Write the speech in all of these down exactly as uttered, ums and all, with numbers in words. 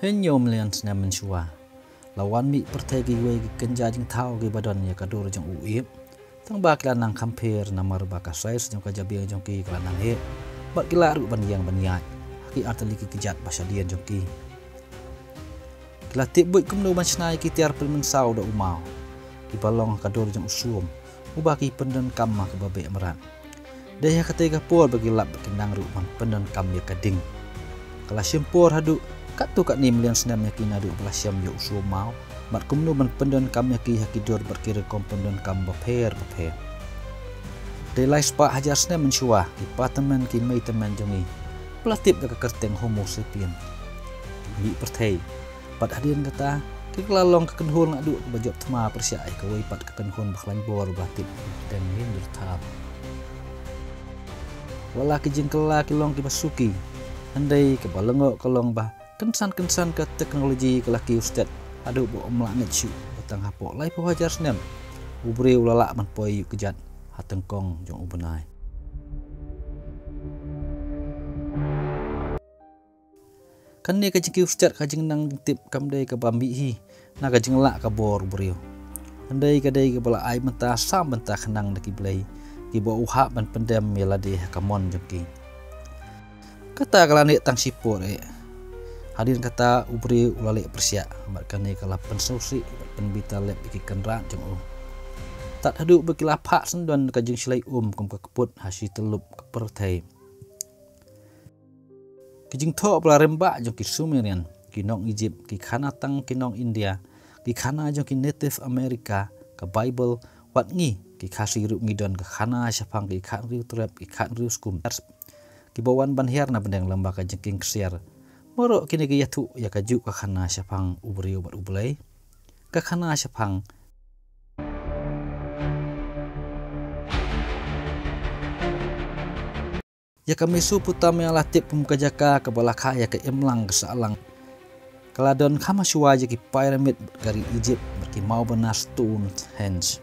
Hynñiew million snem mynshuwa, la wan mih pyrthei kiwei ki kynja jingthaw kiba don ïa ka dur jong u ïip. Tang ba ki la nang kham pher namar ba ka size jong ka jabieng jong ki ka la nang heh, bad ki lah ruh ban ïeng ban ïaid ha ki artylli ki kjat ba shadien jong ki. Ki la tip buit kumno ban shna ïa ki tiar pynmynsaw da u maw, kiba long ha ka dur jong u sum, uba ki pyndonkam ha kaba beh mrad. Dei ha katei ka por ba ki lap ba kin nang ruh ban pyndonkam ïa ka ding. Ka la shim por haduh katto katne million snem ïa ki naduh ba la shem ïa u sum maw, bad kumno ban pyndonkam ïa ki ha ki dur bad ki rukom pyndonkam bapher bapher. Dei lai spah hajar snem mynshuwa, ki pa tymmen ki mei tymmen jong ngi, ba la tip da ka kyrteng Homo sapien, ki mih pyrthei. Bad hadien kata, ki la long ka kynhun naduh kaba jop thma pyrshah ïa kawei pat ka kynhun ba khlaiñ bor ba la tip da ka kyrteng Neanderthal. Wat la ki jingkylla ki long kiba suki, hynrei kaba lyngngoh ka long ba kynsan kynsan ka teknoloji ka la kiew stet haduh ba ym lah ngeit shuh ba tang hapoh laiphew hajar snem u briew u la lah ban poi ïuh kjat ha tyngkong jong u bnai. Kane ka jingkiew stet ka jingnang jingtip kam dei kaba mih hi na ka jinglah ka bor u briew, hynrei ka dei kaba la ai bynta sam bynta khnang da ki blei, kiba u hap ban pyndem ïa lade ha ka mon jong ki. Kata ka la neh tang shipor eh. Hadien kata u briew u la leh pyrshah, bad kane ka la pynsngewsih bad pynbitar lep ïa ki kynrad jong u, tad haduh ba ki la phah syndon ka jingshlei um kum ka kput ha shi tyllup ka pyrthei. Ki jingthoh ba la rim bah jong ki Sumerian, ki nong Egypt, ki khana tang ki nong India, ki khana jong ki Native America, ka Bible, wat ngi ki Khasi ruh ngi don ka khana shaphang ki khathynriew trep, ki khathynriew skum, kiba wan ban hiar na pdeng lem bad ka jingkieng ksiar. Baroh kine ki ïathuh ïa kajuh ka khana shaphang u briew bad u blei. Ka khana shaphang ïa ka Mesopotamia la tip kum ka jaka kaba la kha ïa ka imlang ka sahlang. Ka la don kham hashwa ïa ki pyramid bad ka ri Egypt bad ki mawbynna Stonehenge.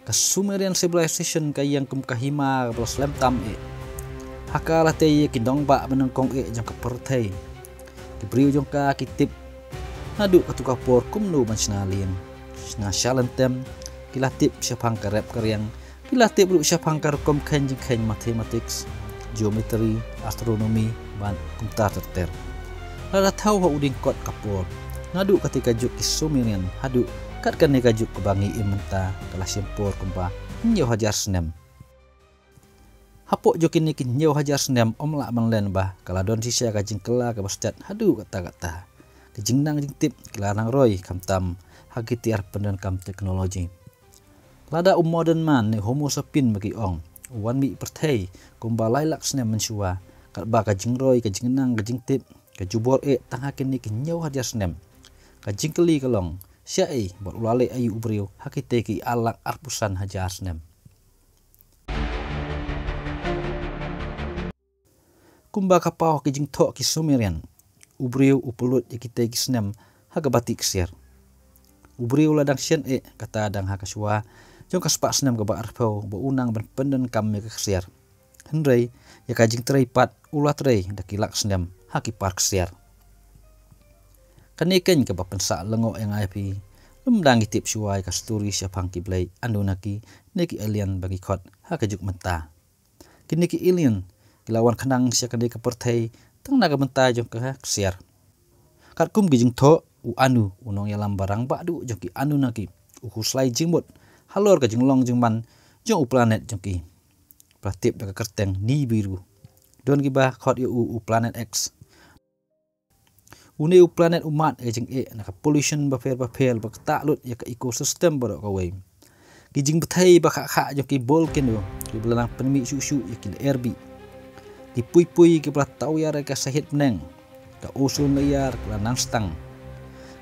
Ka Sumerian civilization ka ïeng kum ka hima kaba la slem tam eh. Ha ka la tei ïa ki nongbah ba nyngkong eh jong ka pyrthei. Ki briew jong ka ki tip naduh katto ka por kumno ban shna lieng, shna sha lyntem. Ki la tip shaphang ka rep ka riang, ki la tip ruh shaphang ka rukom kheiñ jingkheiñ mathematics, geometry, astronomy, bad kumta ter ter. Lada thaw ha u ding kot ka por, naduh katei ka juk ki Sumerian haduh kat kane ka juk kaba ngi im mynta, ka la shim por kumba hynñiew hajar snem. Hapoh jong kine ki hynñiew hajar snem ym lah ban len ba ka la don shisha ka jingkylla kaba stet haduh katta katta. Ki jingnang jingtip ki la nang roi khamtam ha ki tiar pyndonkam teknoloji. Lada u modern man ne Homo sapien ba ki ong u wan mih pyrthei kumba lai lak snem mynshuwa, katba ka jingroi, ka jingnang, ka jingtip ka jubor eh tang ha kine ki hynñiew hajar snem. Ka jingkylli ka long, shaei bad u la leh aïu u briew ha kitei ki ar lak arphew san hajar snem? Kumba ka paw ki jingthoh ki Sumerian, u briew u pynlut ïa kitei ki snem ha kaba tih ksiar. U briew la dang shen eh, kata dang ha ka shuwa jong ka spah snem kaba arphew ba u nang ban pyndonkam ïa ka ksiar. Hynrei ïa ka jingtrei pat u la trei da ki lak snem ha ki par ksiar. Kane keiñ kaba pynsah lyngngoh ïa nga ïa phi, lymda ngi tip shuwa ïa ka story shaphang ki blei Anunnaki ne ki alien ba ngi khot ha ka juk mynta. Kine ki alien ki la wan khnang sha kane ka pyrthei tang na ka bynta jong ka ksiar. Katkum ki jingthoh, u Anu, u nongïalam ba rangbah duh jong ki Anunnaki, u khuslai jingmut halor ka jinglong jingman jong u planet jong ki, ba la tip da ka kyrteng Nibiru. Don kiba khot ïa u u Planet X. Une u planet u mad ïa ka jingeh na ka pollution bapher bapher ba ktah lut ïa ka ecosystem baroh kawei. Ki jingbthei ba khah khah jong ki volcano kiba la nang pynmih shuh shuh ïa ki lyer bih. Ki pui pui kiba la tawiar ïa ka sahit bneng. Ka ozone layer ka la nang stang.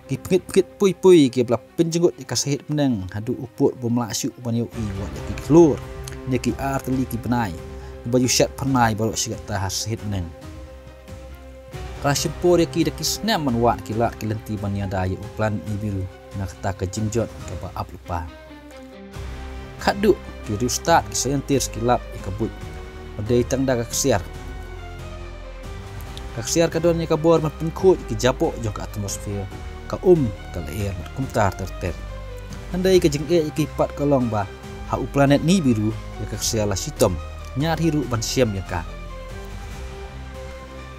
Ki pngit pngit pui pui kiba la pynjngut ïa ka sahit bneng haduh u pud bym lah shuh ban ïohi wat ïa ki khlur ne ki ar tylli ki bnai ba ju shet phyrnai baroh shi katta ha sahit bneng. Ka la shim por ïa ki da ki snem ban wad ki lad ki lynti ban ïada ïa u planet Nibiru na kata ka jingjot kaba ap lypa. Khatduh ki riewstad ki scientist ki lap ïa ka buit ba dei tang da ka ksiar. Ka ksiar ka don ïa ka bor ban pynkhuid ïa ki japoh jong ka atmosphere, ka um, ka lyer, kumta ter ter. Hynrei ka jingeh ïa ki pat ka long ba ha u planet Nibiru ïa ka ksiar la shitom, ñiar hi ruh ban shem ïa ka.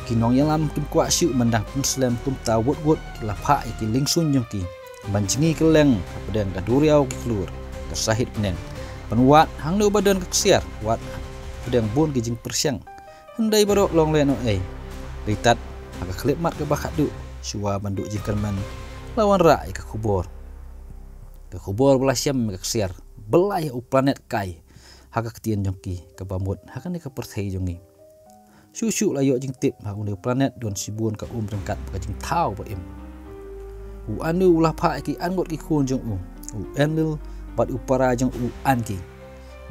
Ki nongïalam kim kwah shuh ban dang pynslem, kumta wut wut ki la phah ïa ki lyngsuiñ jong ki ban jngi kylleng hapdeng ka duriaw ki khlur, ka sahit bneng, ban wad hangno ba don ka ksiar, wad hapdeng bun ki jingpyrshang. Hynrei baroh long lehnohei. Dei tad ha ka khyllipmat kaba khatduh, shuwa ban duh jingkyrmen, la wanrah ïa ka khubor. Ka khubor ba la shem ïa ka ksiar, ba la ïa u planet kai ha ka ktien jong ki, kaba mut ha kane ka pyrthei jong ngi. Shuh shuh la ïoh jingtip ha une u planet don shibun ka um ryngkat bad ka jingthaw ba im. U Anu u la phah ïa ki arngut ki khun jong u, u Enlil bad u para jong u Anki,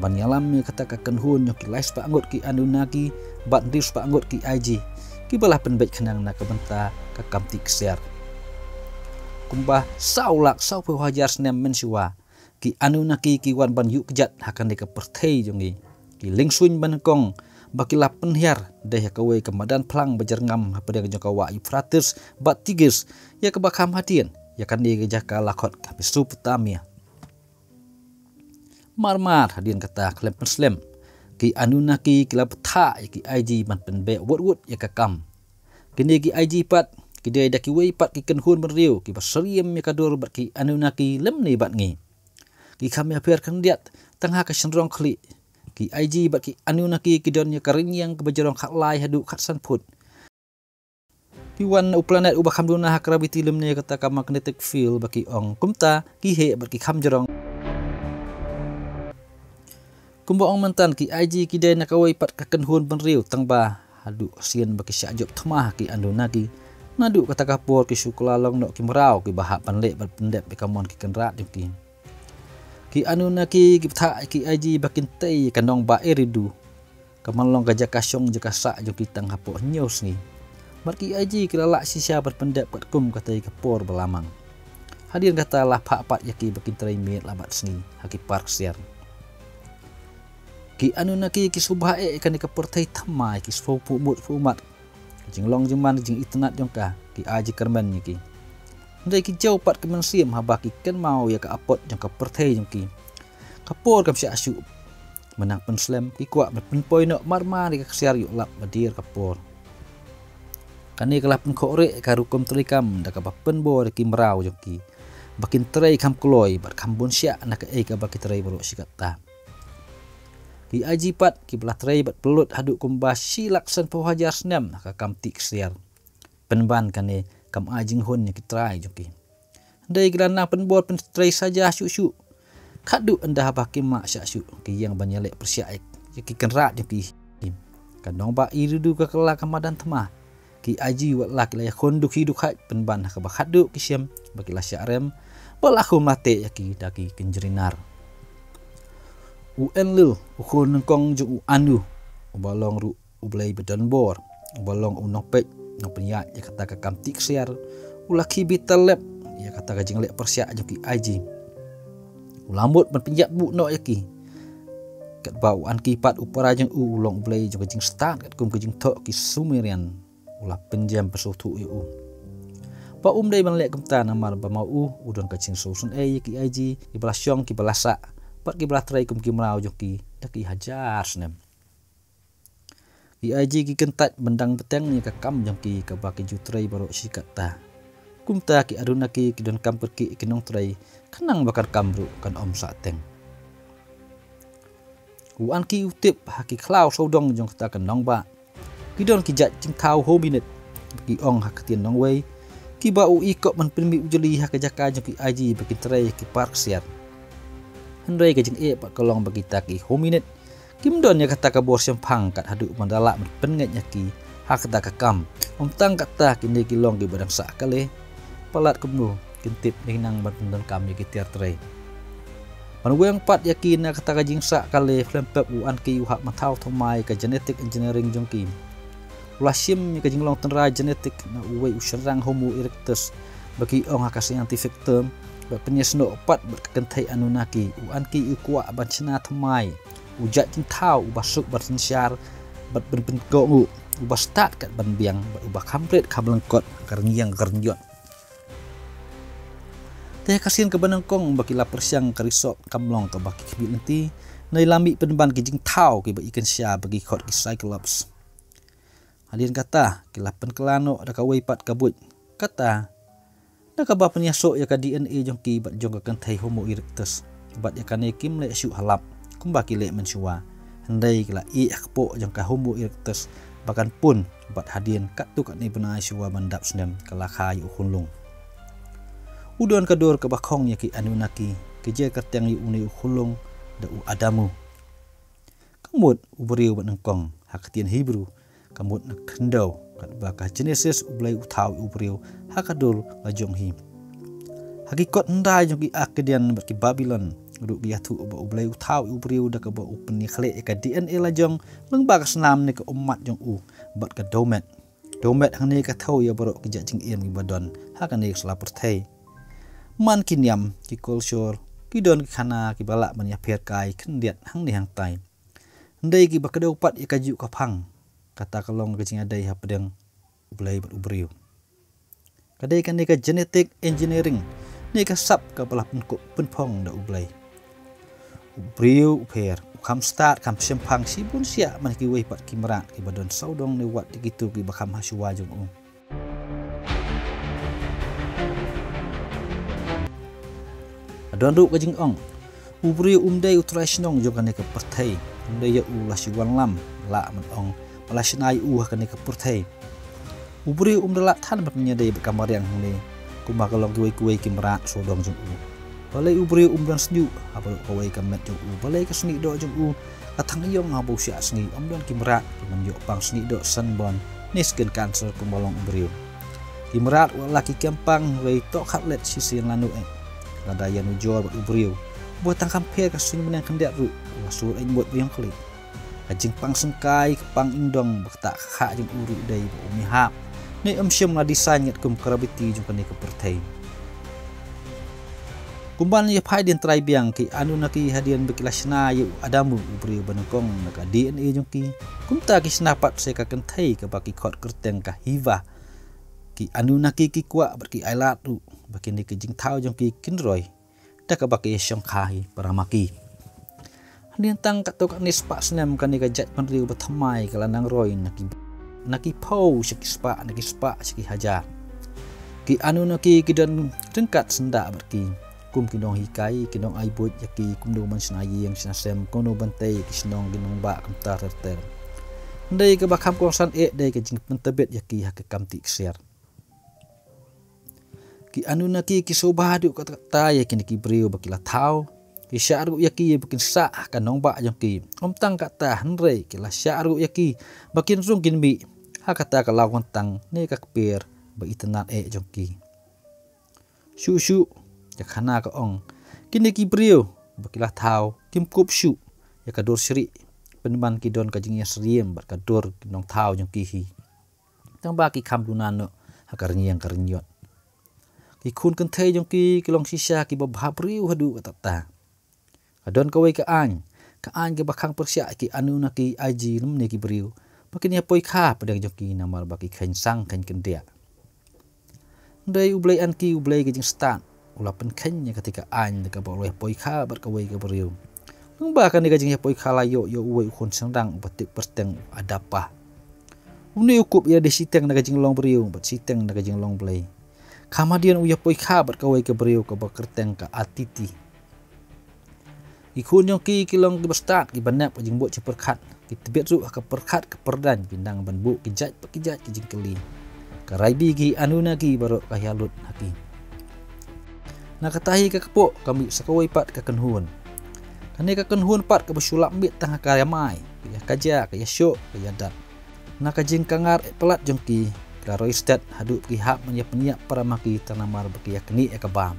ban ïalam ïa kata ka kynhun jong ki laispah ngut ki Anunnaki bad hynriew spah ngut ki Aiji, kiba la pynbeit khnang na ka bynta ka kam tih ksiar. Kumba saw lak saw phew hajar snem mynshuwa, ki Anunnaki ki wan ban ïuh kjat ha kane ka pyrthei jong ngi. Ki lyngsuiñ ba nyngkong ba ki la pynhiar dei ha kawei ka madan phlang ba jyrngam hapdeng jong ka wah Euphrates bad Tigris, ïa kaba kham hadien ïa kane ka jaka la khot ka Mesopotamia. Mar mar hadien kata khlem pynslem, ki Anunnaki ki la bthah ïa ki Aiji ban pynbeh wut wut ïa ka kam. Kine ki Aiji pat ki dei da kiwei pat ki kynhun bynriew kiba syriem ïa ka dur bad ki Anunnaki lymne bad ngi. Ki kham ïapher khyndiat tang ha ka shynrong khlieh. Ki Aiji bad ki Anunnaki ki don ïa ka rynïeng kaba jrong khatlai haduh khatsan phut. Ki wan na u planet uba kham duna ha gravity lymne kata ka magnetic field ba ki ong, kumta ki heh bad ki kham jrong. Kumba ong mynta, ki Aiji ki dei na kawei pat ka kynhun bynriew, tang ba haduh sien ba ki shah jop thma ha ki Anunnaki. Naduh kata ka por ki shu kylla long noh ki mraw kiba hap ban leh bad pyndep ïa ka mon ki kynrad jong ki. Ki Anunnaki ki bthah ïa ki Aiji ba kin tei ïa ka nongbah Eridu, ka man long ka jaka shong jaka sah jong ki tang hapoh hynñiew sngi. Bad ki Aiji ki la lah shisha ban pyndep katkum katei ka por ba la mang. Hadien kata la phah pat ïa ki ba kin trei miet la bad sngi ha ki park ksiar. Ki Anunnaki ki sngewbha eh ïa kane ka pyrthei thymmai, ki sngewphuh mut sngewphuh mat. Ka jinglong jingman jingitynnad jong ka ki ai jingkyrmen ïa ki. Hynrei ki jew pat ki mynsiem haba ki kynmaw ïa ka apot jong ka pyrthei jong ki. Ka por kam shah shuh. Mynta pynslem ki kwah ban pynpoi noh mar mar ïa ka ksiar ïoh lap ba dier ka por. Kane ka la pynkhohrieh ïa ka rukom treikam da kaba pynbor ïa ki mraw jong ki ba kin trei kham kloi bad kham bun shiah na kaei kaba ki trei baroh shi katta. Ki Aiji pat kiba la trei bad pynlut haduh kumba shi lak sanphew hajar snem ha ka kam tih ksiar. Pynban kane kam ai jinghun ïa ki trai jong ki. Hynrei ki la nang pynbor pyntrei saja shuh shuh. Khadduh ynda haba kim lah shah shuh ki ïeng ban ïaleh pyrshah ïa ki kynrad jong ki. Ka nongbah Eridu ka kylla ka madan thma. Ki Aiji wat la ki la ïakhun dukhi dukhaid pynban ha kaba khadduh ki shem ba ki la shah rem ba la khum la teh ïa ki da ki kynjri nar. U Enlil, u khun nyngkong jong u Anu, uba long ruh u blei ba don bor, uba long u nongpeit nongpynïaid ïa kata ka kam tih ksiar, u la khie bitar lep ïa kata ka jingleh pyrshah jong ki Aiji. U la mut ban pynïap buh noh ïa ki. Katba u Anki pat u para jong u u long u blei jong ka jingstad katkum ka jingthoh ki Sumerian, u la pynjem pynsngewthuh ïa u ba um dei ban leh kumta namar ba ma u u don ka jingsngewsynei ïa ki Aiji kiba la shong kiba la sah bad kiba la trei kum ki mraw jong ki da ki hajar snem. Ki Aiji ki kyntait ban dang bteng ïa ka kam jong ki kaba ki ju trei baroh shi katta. Kumta ki Anunnaki ki donkam kyrkieh ïa ki nongtrei khnang ba kan kam ruh kan ym sah teng. U Anki u tip ha ki khlaw sawdong jong kata ka nongbah ki don ki jait jingthaw hominid, ki ong ha ka ktien nongwei, kiba u ïoh ban pynmih u jali ha ka jaka jong ki Aiji ba ki trei ha ki park ksiar. Hynrei ka jingeh pat ka long ba kita ki hominid kim don ïa kata ka bor shemphang kat haduh ban da lah ban pynngeit ïa ki ha kata ka kam. Ym tang kata, kine ki long kiba dang sah kali. Palat kumno kin tip ne nang ban pyndonkam ïa ki tiar trei. Ban weng pat ïa ki na kata ka jingsah kali, khlem pep u Anki u hap ban thaw thymmai ka genetic engineering jong ki. U la shim ïa ka jinglong tynrai genetic na uwei u shynrang Homo erectus, ba ki ong ha ka scientific term, bad pynïasnoh pat bad ka kynthei Anunnaki. U Anki u kwah ban shna thymmai u jait jingthaw uba suk ban synshar bad ban pynkohnguh. uba stad kat ban biang bad uba kham bret kham lyngkot ha ka rynïeng ka rynïot. Te ha ka sien kaba nyngkong ba ki la pyrshang ka risoh kam long kaba ki khmih lynti, ne la mih pynban ki jingthaw kiba i kynsha ba ki khot ki Cyclops. Hadien kata ki la pynkylla noh da kawei pat ka buit. Kata da kaba pynïasoh ïa ka D N A jong ki bad jong ka kynthei Homo erectus, bad ïa kane kim leh shuh ha lab kumba ki leh mynshuwa. Hynrei ki la ïeh ha kpoh jong ka Homo erectus ba kan pun, bad hadien katto katne bnai shuwa ban dap snem ka la kha ïa u khunlung. U don ka dur kaba khong ïa ki Anunnaki, ki jer kyrteng ïa une u khunlung da u Adamu. Ka mut u briew ba nyngkong ha ka ktien Hebru, ka mut na khyndew, katba ka Genesis U Blei u thaw ïa u briew ha ka dur la jong hi. Ha ki kot hyndai jong ki Akkadian bad ki Babilon ruh ki ïathuh ba U Blei u thaw ïa u briew da kaba u pynïakhleh ïa ka D N A la jong lyngba ka snam ne ka ummat jong u bad ka dewmet. Dewmet hangne ka thew ïa baroh ki jait jingim kiba don ha kane ka sla pyrthei. Man ki niam, ki kolshor, ki don ki khana kiba lah ban ïapher kai khyndiat hangne hangtai. Hynrei kiba kdew pat ïa kajuh ka phang, kata ka long ka jingïadei hapdeng U Blei bad u briew. Ka dei kane ka genetic engineering ne ka sap kaba la pynkup pynphong da U Blei. U briew u pher, u kham stad kham shemphang shibun shiah man kiwei pat ki mrad kiba don sawdong ne wat ïa kito kiba kham ha shuwa jong u. Ka don ruh ka jingong, u briew um dei u trai shnong jong kane ka pyrthei. Um dei ïa u la shu wanlam, lah ban ong, ba la shna ïa u ha kane ka pyrthei. U briew um da lah than ban pynïadei bad ka mariang hangne, kumba ka long kiwei kiwei ki mrad sawdong jong u. Balei u briew um don snieh ha baroh kawei ka met jong u, balei ka snieh doh jong u ka thang ïong ha ba u shah sngi, um don ki mrad ki ban ïoh pang snieh doh sunburn ne skin cancer kumba long u briew. Ki mrad wat la ki kem pang, hynrei tohkhat leit shisien lano eh, lada ïanujor bad u briew, ba tang kham pher ka suiñ bneng khyndiat ruh, la sur eh bud ba ïong khlieh. Ka jingpang syngkai, ka pang ingdong, ba kata ka kha jong u ruh dei ba um ïahap ne um shym la design ngat kum gravity jong kane ka pyrthei. Kumban ïa phai dien trai biang, ki Anunnaki hadien ba ki la shna ïa u Adamu u briew ba nyngkong na ka D N A jong ki, kumta ki shna pat sa ka kynthei kaba ki khot kyrteng ka Hiva. Ki Anunnaki ki kwah bad ki ailad ruh ba kine ki jingthaw jong ki kin roi da kaba ki ïashongkha hi para ma ki. Hadien tang katto katne spah snem kane ka jaitbynriew ba thymmai ka la nang roi na ki, na ki phew sha ki spah, na ki spah sha ki hajar. Ki Anunnaki ki don ryngkat syndah bad ki, kum ki nonghikai, ki nongai buit ïa ki kumno ban shna ïing shna sem, kumno ban tei ki shnong ki nongbah kumta ter ter. Hynrei kaba kham kongsan eh dei ka jingpyntbit ïa ki ha ka kam tih ksiar. Ki Anunnaki ki sngewbha haduh katta katta ïa kine ki briew ba ki la thaw. Ki shah ruh ïa ki ba kin sah ha ka nongbah jong ki. Ym tang katta, hynrei ki la shah ruh ïa ki ba kin rung kin mih ha kata ka lawkyntang ne ka kper ba itynnad eh jong ki. Shuh shuh, ka khana ka ong, kine ki briew ba ki la thaw kim kup shuh ïa ka dur shrieh, pynban ki don ka jingïasyriem bad ka dur ki nongthaw jong ki hi. Tang ba ki kham duna noh ha ka rynïeng ka rynïot. Ki khun kynthei jong ki ki long shisha kiba bha briew haduh katta katta. Ka don kawei ka aiñ, ka aiñ kaba khang pyrshah ïa ki Anunnaki, Aji lymne ki briew, ba kin ïa poi kha hapdeng jong ki namar ba ki kheiñ sang kheiñ kyndiah. Hynrei U Blei Enki, U Blei ka jingstad, u la pynkheiñ ïa kata ka aiñ da kaba u la ïa poi kha bad kawei ka briew. Lyngba kane ka jingïa poi kha la ïoh ïa uwei u khun shynrang uba tip kyrteng u Adapa. Une u kup ïa lade shiteng na ka jinglong briew bad shiteng na ka jinglong Blei. Kham hadien u ïa poi kha bad kawei ka briew kaba kyrteng ka Atiti. Ki khun jong ki ki long kiba stad, kiba nep ka jingbud jingpyrkhat, ki tbit ruh ha ka pyrkhat ka pyrdaiñ, ki nang ban buh ki jait pa ki jait ki jingkylli. Ka rai bih ki Anunnaki baroh ka ïalut ha ki. Na kata hi ka kpoh ka mih sa kawei pat ka kynhun. Kane ka kynhun pat kaba shu lap miet tang ha ka ïamai, ka ïakajia, ka ïashoh, ka ïadat. Na ka jingkangar eh palat jong ki, ki la roi stet haduh ba ki hap ban ïa pynïap para ma ki tang namar ba ki ïa knieh ïa ka bam.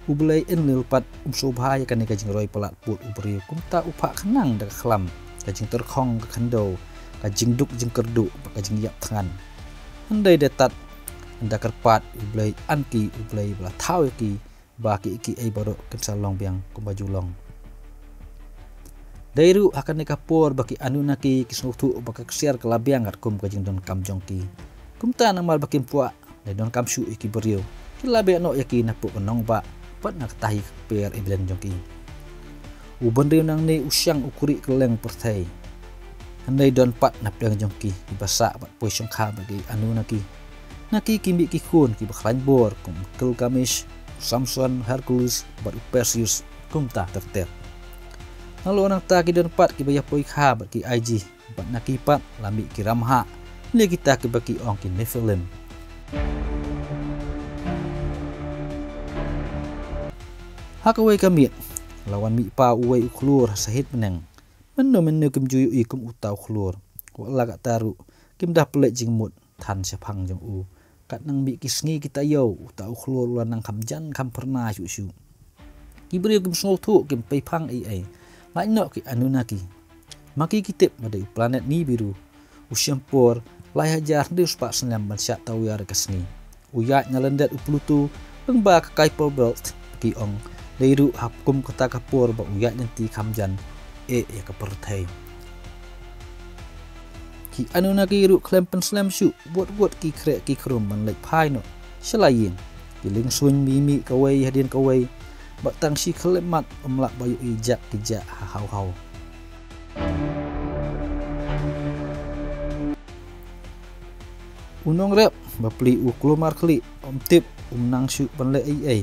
U Blei Enlil pat um sngewbha ïa kane ka jingroi palat pud u briew, kumta u phah khnang da ka khlam, ka jingtyrkhong ka khyndew, ka jingduk jingkyrduh bad ka jingïap thngan. Hynrei da tad, ynda kyrpad U Blei Enki, U Blei ba la thaw ïa ki, ba ki, ki ei baroh kin sa long biang kumba ju long. Dei ruh ha kane ka por ba ki Anunnaki ki sngewthuh ba ka ksiar ka la biang katkum ka jingdonkam jong ki. Kumta namar ba kim kwah dei donkam shuh ïa ki briew, ki la beh noh ïa ki na pdeng ka nongbah bad na ka tahi ka kper Eden jong ki. U bynriew nangne u shang u khrieh kylleng pyrthei. Hynrei don pat na pdeng jong ki kiba sah bad poi shongkha bad ki Anunnaki. Na ki ki mih ki khun kiba khlaiñ bor kum Gilgamesh, Samson, Hercules bad u Perseus kumta ter ter. Nalor nangta ki don pat kiba ïa poi kha bad ki aiji bad na ki pat la mih ki ramhah, lei kita kiba ki ong ki Nephilim. Ha kawei ka miet la wan mih pat uwei u khlur ha sahit bneng. Mynno mynno kim ju ïohi kum uta u khlur. Wat la katta ruh kim da pynleit jingmut than shaphang jong u. Katba nang mih ki sngi ki taïew, uta u khlur u la nang kham jan kham phyrnai shuh shuh. Ki briew kim sngewthuh, kim peiphang ei ei. Lait noh ki Anunnaki. Ma ki ki tip ba dei u planet Nibiru. U shem por lai hajar hynriew spah snem ban shah tawiar ïa ka sngi. U ïaid na lyndet u Pluto lyngba ka Kuiper Belt, ki ong. Dei ruh ha kum kata ka por ba u ïaid lynti kham jan eh ïa ka pyrthei. Ki Anunnaki ruh khlem pynslem shuh, wot wot ki khreh ki khrum ban leit phai noh sha la ïing. Ki ling suiñ mih mih kawei hadien kawei, bad tang shi khyllipmat ym lah ba ïohi jak ki jak ha haw haw. U nongrep bapli u kulmar khlieh, um tip, um nang shuh ban leh ei ei.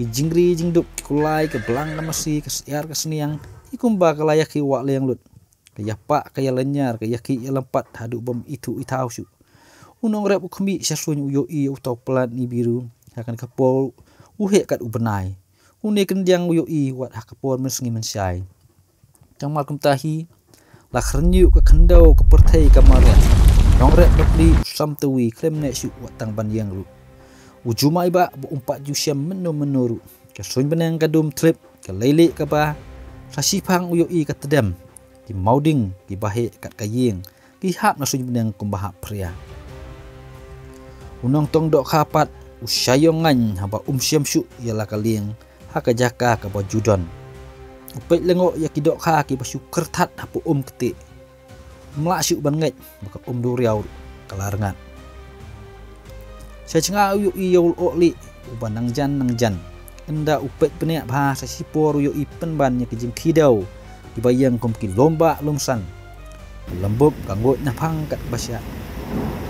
Ki jingri jingdup, ki kulai, ka blang ka masi, ka syiar ka sniang, ki kumba ka la ïakhih wah liang lut. Ka ïapah ka ïalynñiar, ka ïakhih ïalympat haduh bym ithuh ithaw shuh. U nongrep u khmih sha suiñ u ïohi ïa uta u planet Nibiru, ha kane ka por u heh kat u bnai. Une kyndiang u ïohi wat ha ka por mynsngi mynshai. Tang mar kumta hi, la khyrñiuh ka khyndew ka pyrthei ka mariang. Nongrep bapli u sam tawi khlem neh shuh wat tang ban ïeng ruh. U jumai bah ba um pat ju shem mynno mynno ruh. Ka suiñ bneng ka dum thlip, ka leilieh kaba, sa shiphang u ïohi ka tdem. Ki mawding kiba heh kat ka ïing, ki hap na suiñ bneng kumba hap phria. U nongtong dohkha pat u shah ïong ngaiñ haba um shem shuh ïa la ka lieng ha ka jaka kaba ju don. U peit lyngngoh ïa ki dohkha kiba shu kyrthat hapoh um ktieh. Um lah shuh ban ngeit ba ka um duriaw ka la rngat. Sha jngai u ïohi ïa u lyoh lieh uba nang jan nang jan. Ynda u peit bniah bha sa shipor u ïohi pynban ïa ki jingkhih dew kiba ïeng kum ki lum bah lum san. Ka lynti ka nguid naphang kat ba shah.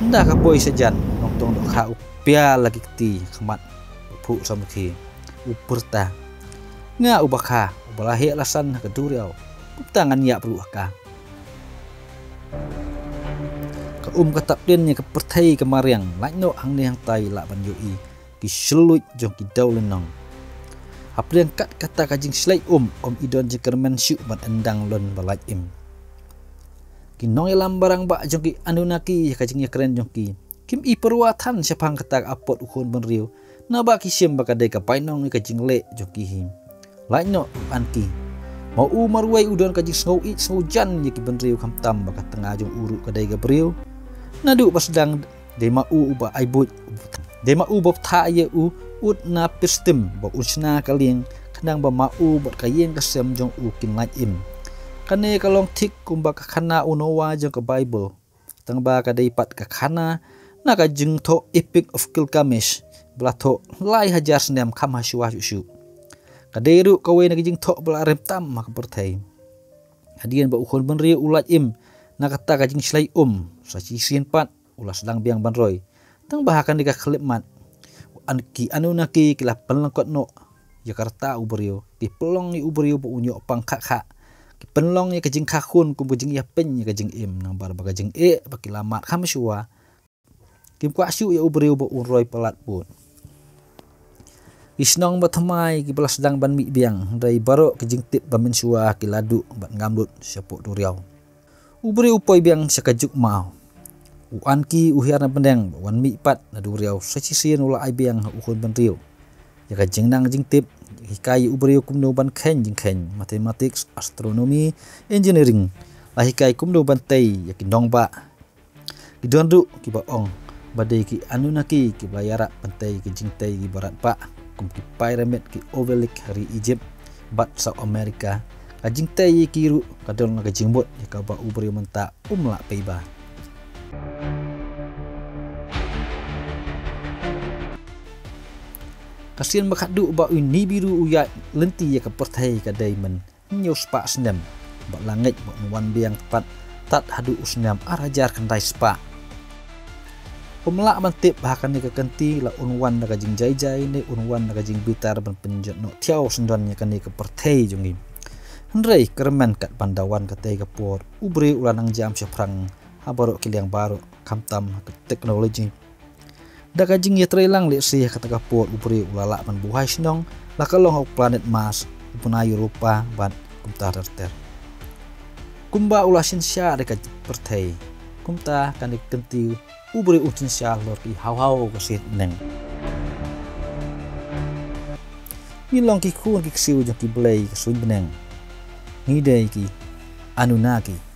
Ynda ka poi sajan, u nongtong dohkha u pia la ki kti ha khmat, u phuh samrkhie, u pyrta: Nga uba kha, uba la heh la san ha ka duriaw, kumta ngan ïap ruh ha ka. Ka um ka tap dien ïa ka pyrthei ka mariang, lait noh hangne hangtai lah ban ïohi ki shylluid jong ki dewlynnong. Hapdeng kat kata ka jingshlei um, ym i don jingkyrmen shuh ban endang lon ba lait im. Ki nongïalam barangbah jong ki Anunnaki ïa ka jingïakren jong ki, kim i pyrwa than shaphang kata ka apot u khun bynriew, naba ki shim ba ka dei ka bainong ïa ka jingleh jong ki hi. Lait noh, u Anki. Ma u marwei u don ka jingsngew ïeit sngew jan ïa ki bynriew, khamtam ba ka tnga jong u ruh ka dei ka briew. Naduh ba sdang, dei ma u uba ai buit, dei ma u ba bthah ïa u Utnapishtim ba un shna ka lieng, khnang ba ma u bad ka ïing ka sem jong u kin lait im. Kane ka long thik kumba ka khana u Noah jong ka Baibl. Tangba ka dei pat ka khana na ka jingthoh Epic of Gilgamesh, ba la thoh lai hajar snem kham hashwa shuh shuh. Ka dei ruh kawei na ka jingthoh ba la rem tam ha ka pyrthei. Hadien ba u khun bynriew u lait im na kata ka jingshlei um, sa shisien pat u la sdang biang ban roi. Tangba ha kane ka khyllipmat, u An-, ki Anunnaki ki la pynlyngkot noh ïa ka rta u briew, ki pynlong ïa u briew ba un ïoh pang khah khah. Ki pynlong ïa ka jingkha khun kum ka jingïapeiñ ïa ka jingim, namar ba ka jingeh ba ki la mad kham shuwa, kim kwah shuh ïa u briew ba un roi palat bud. Ki shnong ba thymmai kiba la sdang ban mih biang, hynrei baroh ki jingtip ba mynshuwa ki la duh bad ngam lut shapoh duriaw. U briew u poi biang sha ka juk maw. U Anki u hiar na bneng ba wan mih pat na duriaw, sa shisien u la ai biang ha u khun bynriew ïa ka jingnang jingtip, hikai ïa u briew kumno ban kheiñ jingkheiñ, mathematics, astronomy, engineering, la hikai kumno ban tei ïa ki nongbah. Ki don ruh kiba ong ba dei ki Anunnaki kiba ïarap ban tei ki jingtei kiba radbah, kum ki pyramid, ki obelisk ha ri Egypt bad South America, Ka jingtei ïa ki ruh ka don la ka jingmut ïa kaba u briew mynta um lah pei ba. Ka sien ba khadduh ba u Nibiru u ïaid lynti ïa ka pyrthei ka dei mynhynñiew spah snem, bad la ngeit ba un wan biang pat tad haduh u snem ar hajar khyndai spah. Ym lah ban tip ba ha kane ka kynti la un wan da ka jingjai jai ne un wan da ka jingbitar ban pynjot noh thiaw syndon ïa kane ka pyrthei jong ngi. Hynrei kyrmen kat ban da wan katei ka por u briew u la nang jam shaphrang ha baroh ki liang baroh, khamtam ha ka technology. Da ka jingïatreilang lehse ha kata ka por u briew u la lah ban buhai shnong, la ka long ha u planet Mars, u bnai Europa bad kumta ter ter. Kumba u la synshar ïa ka pyrthei, kumta kane ka kynti u briew u synshar halor ki haw haw ka sien bneng. Ngi long ki khun ki ksiew jong ki blei ka suiñ bneng. Ngi dei ki Anunnaki.